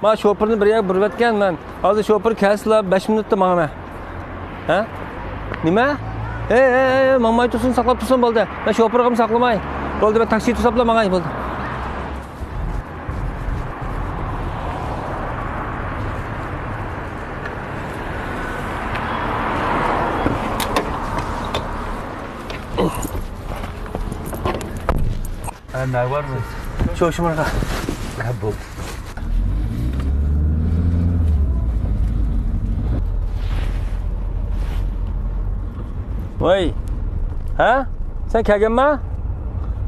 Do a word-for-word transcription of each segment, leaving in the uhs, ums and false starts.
ما شوپۇرنى بىر يەرگە بۇرۇۋەتكەن مەن. ھازىر شوپۇر كەلسىلا بەش مىنۇتتا ماڭىمەن. ھە؟ نېمە؟ ھەي، ھەي، ھەي، ماڭماي تۇرسۇن، ساقلاپ تۇرسۇن بولدى. مەن شوپۇرغىمۇ ساقلىماي. بولدى، مەن تاكسى توساپلا ماڭاي، بولدى. ھە، نە بارمۇ؟ شۇ، شۇ ماڭا. ھە، بولدى. ۋاي. ھە؟ سەن كەلگەنما؟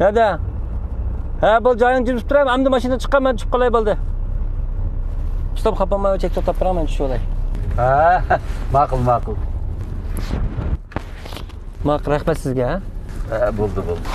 نەدە؟ ھە، بول، جايىڭ جىم تۇرۇپ تۇر، ئەمدى ماشىنىدىن چىققان، مەن چۈشۈپ قالاي، بولدى. ئۇستام، خاپا بولما، چەك توختاپ بېرىڭ، مەن چۈشۈپ ئالاي. ھە، ماقۇل، ماقۇل. ماق، رەھمەت سىزگە، ھە؟ ھە، بولدى، بولدى.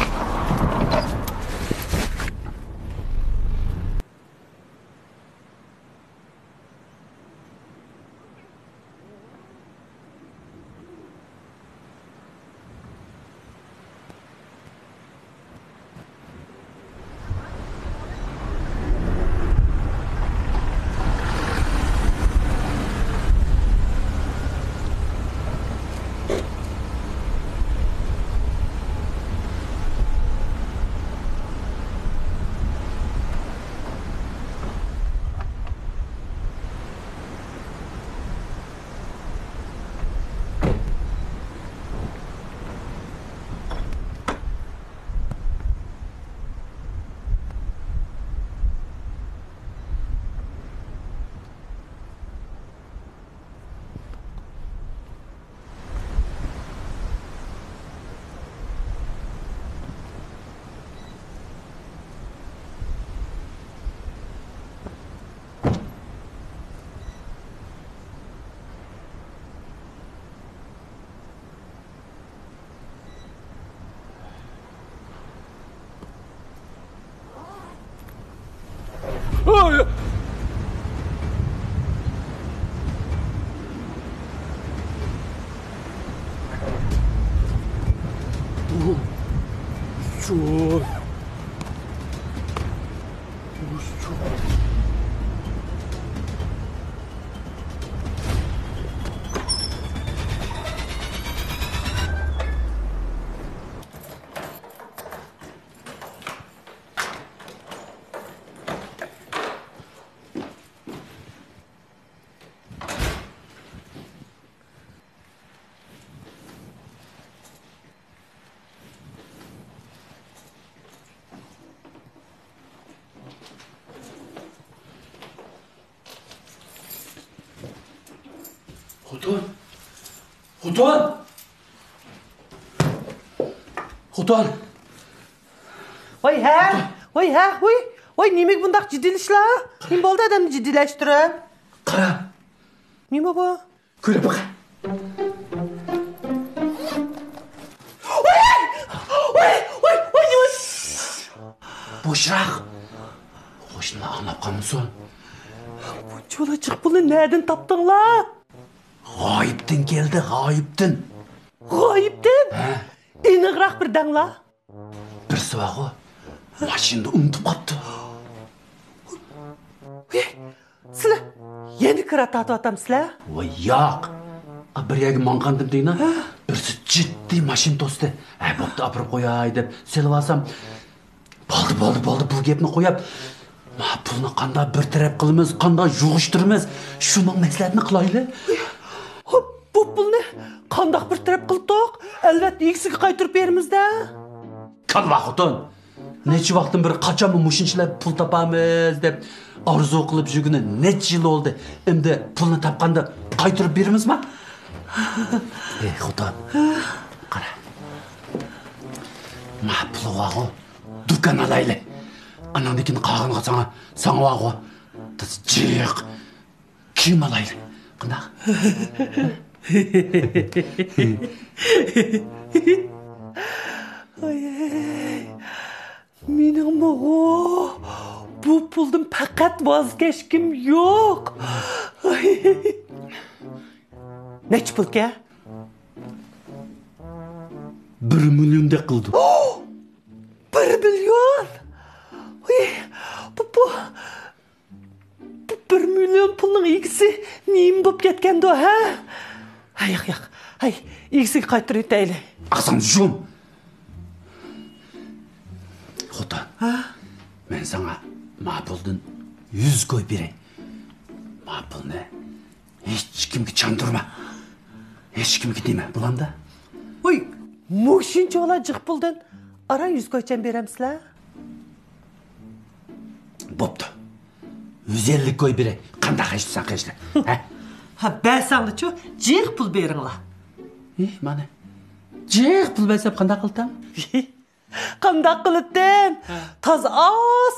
خوتۇن! خوتۇن! خوتۇن! ۋاي ھە! ۋاي ھە! ۋاي! ۋاي نېمىگە بۇنداق جىددىيلىشىلا؟ نېمە بولدى ئادەمنى جىددىيلەشتۈرۈپ؟ قارا! نېمە بۇ؟ كۆرۈپ باقاي. ۋاي! ۋاي! ۋاي! ۋاي! نېمە؟ بوشراق! قوشنىلار ئاڭلاپ قالمىسۇن. بۇنچىۋالا جىق پۇلنى نەدىن تاپتىڭلار؟ غايىبتىن كەلدى، غايىبتىن. غايىبتىن؟ ھە. ئېنىقراق بىر دەڭلار. بىرسى بارغۇ، ماشىنىدا ئۇنتۇپ قاپتۇ. ھېي، سىلەر يەنە كىرا تارتىۋاتامسىلەر؟ ۋاي ياق. ئا، بىر يەرگە ماڭغانتىم دېگىنە، ھە؟ بىرسى جىددىي ماشىنا توستى. ھە، بوپتۇ، ئاپىرىپ قوياي دەپ سېلىۋالسام، بولدى، بولدى، بولدى، بۇ گەپنى قويۇپ، ما پۇلنى قانداق بىر تەرەپ قىلىمىز، قانداق يىغىشتۇرىمىز، شۇنىڭ مەسلىھەتىنى قىلايلى. بۇ پۇلنى قانداق بىر تەرەپ قىلدۇق؟ ئەلۋەتتە ئىگىسىگە قايتۇرۇپ بېرىمىز-دە. كاللا خوتۇن! نەچچە ۋاقىتتىن بېرى قاچانمۇ مۇشۇنچىلەپ پۇل تاپارمىز دەپ ئارزۇ قىلىپ يۈرگىنى نەچچە يىل بولدى. ئەمدى پۇلنى تاپقاندا قايتۇرۇپ بېرىمىزما؟ ئەي خوتۇن، قارا. ما پۇلى بارغۇ، دۇكان ئالايلى. ئاناندىن كېيىن قالغىنىغا ساڭا، ساڭا بارغۇ، تازا جىق كىيىم ئالايلى. قانداق؟ ۋاي، مېنىڭمۇغۇ بۇ پۇلدىن پەقەت ۋاز كەچكۈم يوق. نەچچە پۇلكەن؟ بىر مىليوندەك قىلىدۇ. بىر مىليون؟ ۋاي، بۇ، بۇ، بۇ بىر مىليون پۇلنىڭ ئىگىسى نېمە بولۇپ كەتكەندۇ، ھە؟ ھەي، ياق، ياق. ھەي، ئىگىسىگە قايتۇرۇۋېتەيلى. ئاقساڭ جۇم. خوتۇن. ھە؟ مەن ساڭا ما پۇلدىن يۈز كوي بېرەي. ما پۇلنى ھېچكىمگە چاندۇرما. ھېچكىمگە دېمە، بولامدا؟ ۋوي، مۇشۇنچىۋالا جىق پۇلدىن ئاران يۈز كويچەن بېرەمسىلەر؟ بوپتۇ. يۈز ئەللىك كوي بېرەي. قانداق خەجلىسەڭ خەجلە. ھە؟ ھە، بەرسەڭلىچۇ، جىق پۇل بېرىڭلار. ئى، مانا. جىق پۇل بەرسەم قانداق قىلتام؟ قانداق قىلىتتىم؟ ھە. تازا ئا،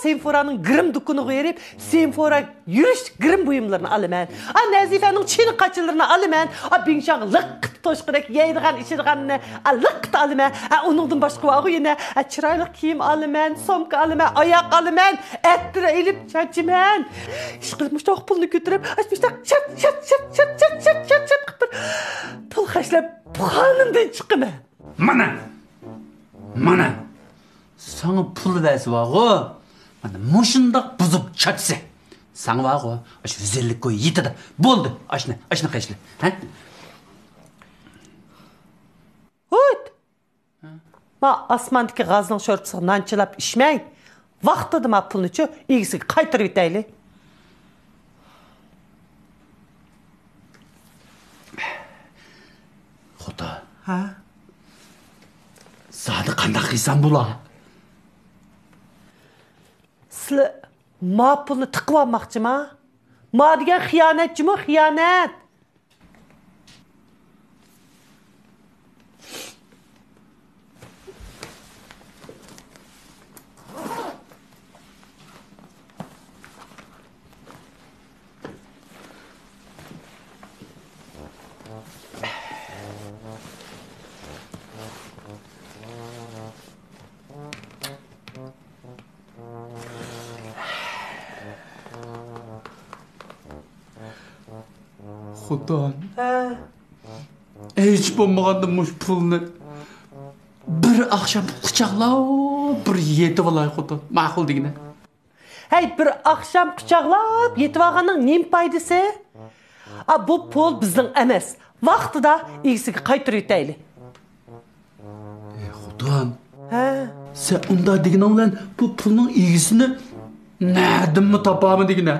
سېنفورانىڭ گىرىم دۇكىنىغا بېرىپ، سېنفورا يۈرۈش گىرىم بۇيۇملىرىنى ئالىمەن. ئا، نەزىفەنىڭ چىن قاچىلىرىنى ئالىمەن. ئا، بىڭشاڭ لىققىدە توشقۇدەك يەيدىغان، ئىچىدىغاننى، ئا، لىققىدە ئالىمەن. ئا، ئۇنىڭدىن باشقا بارغۇ يەنە، ئا، چىرايلىق كىيىم ئالىمەن، سومكا ئالىمەن، ئاياق ئالىمەن، ئەتىر ئېلىپ چاچىمەن. ئىشقىلىپ مۇشتاق پۇلنى كۆتۈرۈپ، ئاشمۇشتاق شات، شات، شات قىلىپ بىر پۇل خەجلەپ، خانىمدىن چىقىمەن. مانا! مانا! ساڭا پۇل بەرسە بارغۇ، مانا مۇشۇنداق بۇزۇپ چاچسا. ساڭا بارغۇ، ئاشۇ يۈز ئەللىك كوي يېتىدۇ. بولدى، ئاشنى، ئاشنى خەجلە. ھە؟ ھۇيت! ما ئاسماندىكى غازنىڭ شورپىسىغا نان چىلاپ ئىچمەي، ۋاقتىدا ما پۇلنىچۇ ئىگىسىگە قايتۇرۇۋېتەيلى. خوتۇن. ھە؟ زادى قانداق قىلسام بولا؟ سىلى ما پۇلنى تىقىۋالماقچىما؟ ما دېگەن خىيانەتچىمۇ خىيانەت. خوتۇن. ھە. ھېچ بولمىغاندا مۇشۇ پۇلنى بىر ئاخشام قۇچاقلاپ بىر يېتىۋالاي خوتۇن. ماقۇل دېگىنە. ھەي، بىر ئاخشام قۇچاقلاپ يېتىۋالغاننىڭ نېمە پايدىسى؟ ئا، بۇ پۇل بىزنىڭ ئەمەس. ۋاقتىدا ئىگىسىگە قايتۇرۇۋېتەيلى. ئەي خوتۇن. ھە؟ سەن ئۇنداق دېگىنىڭ بىلەن بۇ پۇلنىڭ ئىگىسىنى نەدىنمۇ تاپامەن دېگىنە.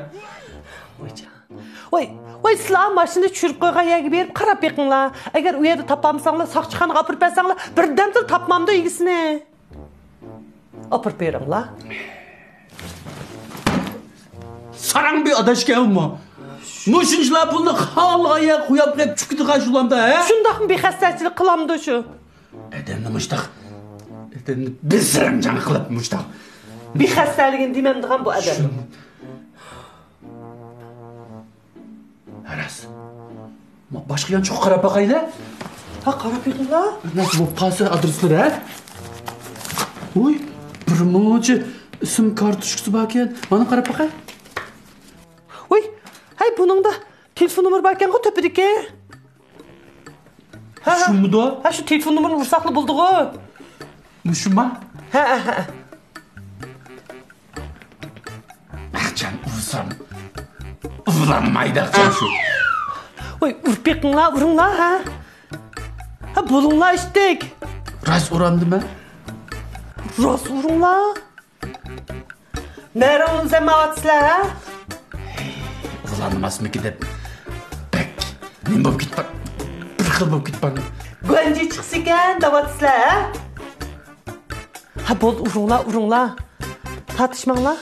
ۋاي، ۋاي، سىلەر ماشىنا چۈشۈرۈپ قويغان يەرگە بېرىپ قاراپ بېقىڭلار. ئەگەر ئۇ يەردە تاپالمىساڭلار، ساقچىخانىغا ئاپىرىپ بەرسەڭلار، بىردەمدىلا تاپمامدۇ ئىگىسىنى. ئاپىرىپ بېرىڭلار. ساراڭ بىر ئاداشكەنمۇ؟ مۇشۇنچىلا پۇلنى خالىغان يەرگە قويۇپ قېلىپ چۈكىدىغان شۇلامدا، ھە؟ شۇنداقمۇ بىخەستەچىلىك قىلامدۇ شۇ؟ ئادەمنى مۇشتاق، ئادەمنى بىزرەڭجاڭ قىلىپ مۇشتاق. بىخەستەلىكىنى دېمەمدىغان بۇ ئادەم. شۇ-، راست. ما باشقا يانچۇققا قاراپ باقايلى. ھا، قاراپ بېقىڭلار. نەچچە بولۇپ قالسا ئادرېسلىرى، ھە؟ ۋوي، بىر مۇنچە ئىسىم كارتوچكىسى باركەن. مانا قاراپ باقاي. ۋوي، ھەي، بۇنىڭدا تېلېفون نومۇرى باركەنغۇ تۆپىدىكى. ھە، ھە. شۇمىدۇ؟ ھە، شۇ تېلېفون نومۇرىنى ئۇرساقلا بولدىغۇ. مۇشۇما؟ ھە، ھە، ھە. ئاخچام ئۇرسام، ئۇرۇلمايدۇ ئاخچام شۇ. ۋوي، ئۇرۇپ بېقىڭلار، ئۇرۇڭلار، ھە. ھە، بولۇڭلار ئىشتەك. راست ئۇرامدىمەن؟ راست ئۇرۇڭلار. نەرىڭ زەماۋاتسىلەر، ھە؟ ئۇرۇلماسمىكى دەپ بەك نېمە بولۇپ كېتىپ، بىر خىل بولۇپ كېتىپ. گۇەنجى چىقسىكەن دەۋاتسىلەر، ھە؟ ھە، بولدى، ئۇرۇڭلار، ئۇرۇڭلار. تارتىشماڭلار.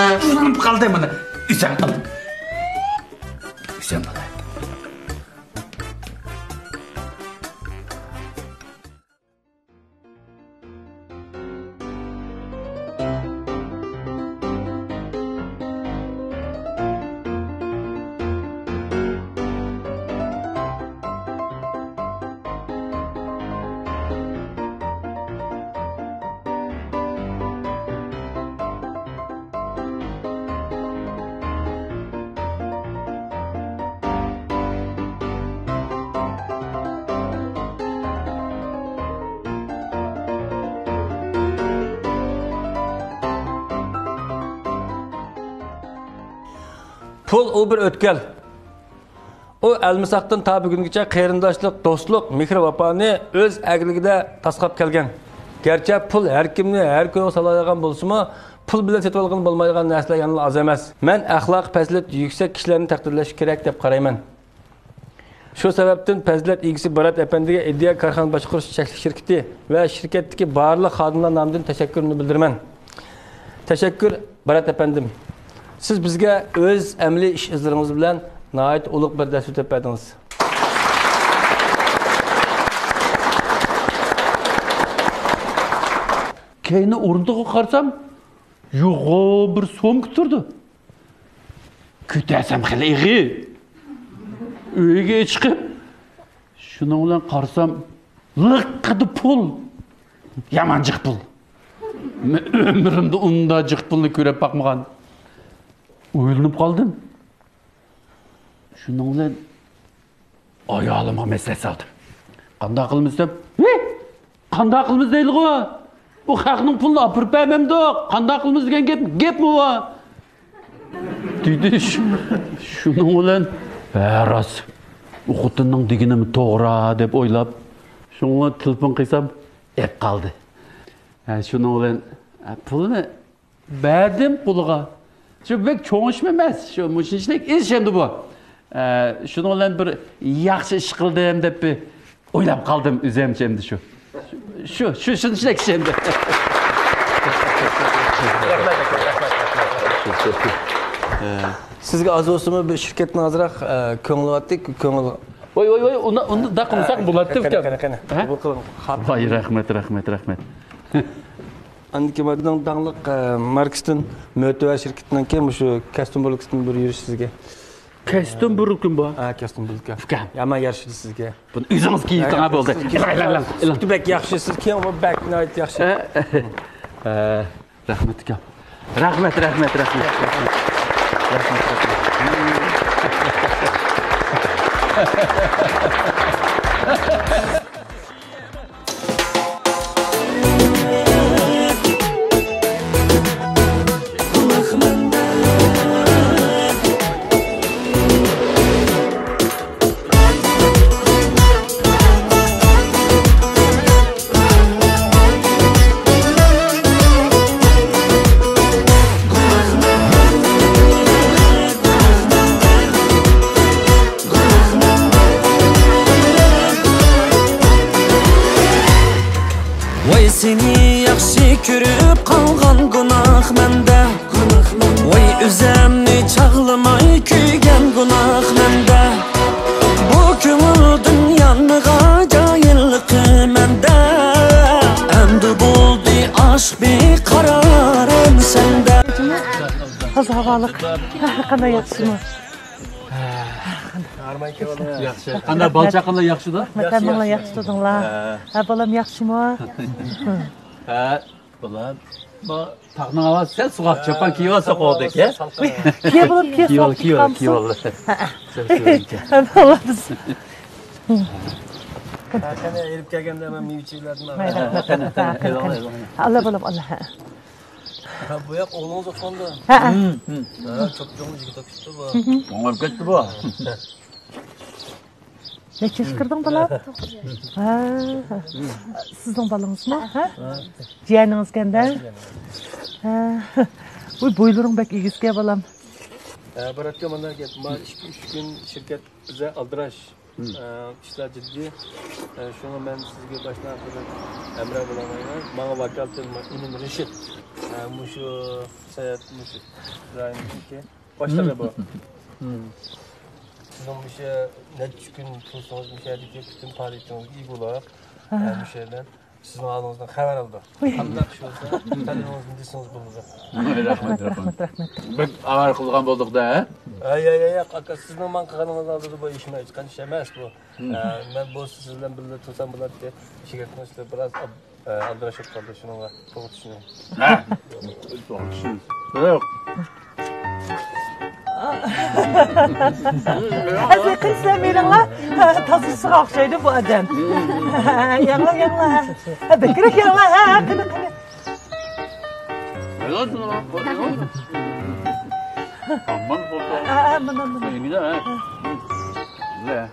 ئۇرۇلۇپ قالدى مانا. ئۆزۈڭ ئال. ئۆزۈڭ ئال. پۇل ئۇ بىر ئۆتكەل. ئۇ ئەلمىساقتىن تا بۈگۈنگىچە قېرىنداشلىق، دوستلۇق، مېھرى-ۋاپانى ئۆز ئەگرىكىدە تاسقاپ كەلگەن. گەرچە پۇل ھەر كىمنى ھەر كۈنى سالايدىغان بولسىمۇ، پۇل بىلەن سېتىۋالغىلى بولمايدىغان نەرسىلەر يەنىلا ئاز ئەمەس. مەن ئەخلاقىي پەزىلىتى يۈكسەك كىشىلەرنى تەقدىرلەش كېرەك دەپ قارايمەن. شۇ سەۋەبتىن پەزىلەت ئىگىسى بارات ئەپەندىگە ئىدىيە كارخانا باشقۇرۇش چەكلىك شىركىتى ۋە شىركەتتىكى بارلىق خادىملار نامىدىن تەشەككۈرۈمنى بىلدۈرىمەن. تەشەككۈر، بارات ئەپەندىم. سىز بىزگە ئۆز ئەمەلىي ئىش ئىزلىرىڭىز بىلەن ناھايىتى ئۇلۇغ بىر دەرس ئۆتۈپ بەردىڭىز. كەينى ئورۇندۇققا قارىسام، يوغان بىر سومكا تۇرىدۇ. كۆتەرسەم خېلى ئېغىر. ئۆيگە چىقىپ، شۇنىڭ بىلەن قارىسام، لىققىدە پۇل. يامان جىق پۇل. مەن ئۆمرۈمدە ئۇنداق جىق پۇلنى كۆرۈپ باقمىغان. ئويلىنىپ قالدىم. شۇنىڭ بىلەن ئايالىمغا مەسلىھەت سالدىم. قانداق قىلىمىز دەپ، ھېي! قانداق قىلىمىز دەيدىغۇ؟ بۇ خەقنىڭ پۇلىنى ئاپىرىپ بەرمەمدۇق. قانداق قىلىمىز دېگەن گەپ، گەپمۇ بار. دېدى. شۇ-، شۇنىڭ بىلەن، ھە، راست. ئۇ خوتۇننىڭ دېگىنىمۇ توغرا دەپ ئويلاپ، شۇڭا تېلېفون قىلسام، ئەپ قالدى. ھە، شۇنىڭ بىلەن، ھە، پۇلنى بەردىم قولىغا. شۇ بەك چوڭ ئىشمۇ ئەمەس، شۇ مۇشۇنچىلىك ئىش ئەمدى بۇ. ئە، شۇنىڭ بىلەن بىر ياخشى ئىش قىلدىم دەپ بىر ئويلاپ قالدىم ئۆزۈمچە ئەمدى شۇ. شۇ، شۇ، شۇنچىلىك ئىش ئەمدى. سىزگە ئاز بولسىمۇ بىر شىركەتنىڭ ئازراق، ئە، كۆڭلى بارتى، كۆڭۈل. ۋاي، ۋاي، ۋاي، ئۇندا، ئۇندا داق قىلمىساق بولاتتى قېنى، ئۇكام. قېنى، قېنى، ھە؟ قوبۇل قىلىڭ. ۋاي، رەھمەت، رەھمەت، رەھمەت. ئاندىن كېيىن بىزنىڭ داڭلىق، ئە، ماركىسىدىن، مۆتىۋەر شىركىتىنىڭكى مۇشۇ كەستىن بۇرلۇكىدىن بىر يۈرۈش سىزگە. كەستىن بۇرلۇكىم بار. ھە، كەستىن بۇرلۇكى. ئۇكام. يامان يارىشىدۇ سىزگە. بۇنى ئۆزىڭىز كىيىپ تۇرغان بولدى. ئىلىڭ، ئىلىڭ، ئىلىڭ، ئىلىڭ. بەك ياخشى، سىز كىيىڭ، بۇ بەك ناھايىتى ياخشى. ھە، ھە، رەھمەت ئۇكام. رەھمەت، رەھمەت، رەھمەت. رەھمەت، رەھمەت. ۋاي سېنى ياخشى كۆرۈپ قالغان گۇناھ مەندە. ۋاي ئۆزۈمنى چاغلىماي كۆيگەن گۇناھ مەندە. بۇ كۆڭۈلدىن يانمىغان جاھىللىقى مەندە. ئەمدى بولدى ئاشىق بىقارارىم سەندە. تازا ھاۋالىق. قانداق ياخشىمۇ؟ ياخشى. قانداق بالا چاقىلار ياخشىدا؟ رەھمەت، ھەممىڭلار ياخشى تۇردۇڭلار. ھە. ھە، بالام ياخشىمۇ؟ ھە، بالام. بۇ تاغنىڭ ھاۋاسى سەل سوغۇق، چاپان كىيىۋالسا قوغدەك، ھە؟ كىيە بالام، كىيە، سوغۇق كىيىپ قالمىسۇن. كىيىۋال. ھە. سەل سوغۇق ئىكەن. ھە، بالام. قېنى، ئېلىپ كەلگەندە مەن مېۋە-چېۋىلەردىن ئالاي. مايلى، رەھمەت. قېنى، قېنى، قېنى، قېنى. ئالا بالام، ئالا، ھە. ھە، بۇ ياق ئوغلىڭىز ئوخشىغاندا. ھە، ھە. ھە، چوپچوڭ يىگىت ئوخشىدى بۇ. توڭلاپ كەتتى بۇ. نەچچە ياشقا كىردىڭ بالا؟ ھە. سىزنىڭ بالىڭىزمۇ؟ ھە؟ جىيەنىڭىزكەندە؟ ھە. ۋوي، بويلىرىڭ بەك ئېگىزكەن بالام. ھە، باراتكەن مانا گەپ. ما ئىككى ئۈچ كۈن شىركەت بىزە ئالدىراش. ئە، ئىشلار جىددىي. ئە، شۇڭا مەن سىزگە باشتا بىر ھەمراھ بولالمايمەن. ماڭا ۋاكالىتەن ئىنىم رېشىت. ئە، مۇشۇ ساياھەت، مۇشۇ رايوننىڭكى باشلىقى بۇ. سىزنىڭ مۇشۇ نەچچە كۈن تۇرسىڭىز، مۇشۇ يەردىكى پۈتۈن پائالىيىتىڭىزگە ئىگە بولۇپ، ئە، مۇشۇ يەردىن سىزنىڭ ھالىڭىزدىن خەۋەر ئالىدۇ. قانداق ئىش بولسا، تەلىپىڭىزنى دېسىڭىز بولىدۇ. رەھمەت، رەھمەت، رەھمەت. بەك ئاۋارە قىلغان بولدۇق-دە، ھە؟ ھە، ياق، ياق، ياق، ئاكا، سىزنىڭ ماڭا قىلغىنىڭىز ئالدىدا بۇ ئىشمۇ ھېچقانداق ئىش ئەمەس بۇ. ھە، مەن بولسا سىز بىلەن بىللە تۇرسام بولاتتى. شىركەتنىڭ ئىشلىرى بىراز ئاب-، ئە، ئالدىراش بولۇپ قالدى، شۇنىڭغا توغرا چۈشىنىڭ. ھە، توغرا چۈشىنىڭ. ياق. ھەزىل قىلسا مېنىڭلا تازىسىغا ئوخشايدۇ بۇ ئادەم. ياڭلا، ياڭلا. ھە، بەكرەك ياڭلا. ھە، ھە، قېنى، قېنى. Aman foto. ھە، ھە، مانا، مانا. Ini de ha. Güzel.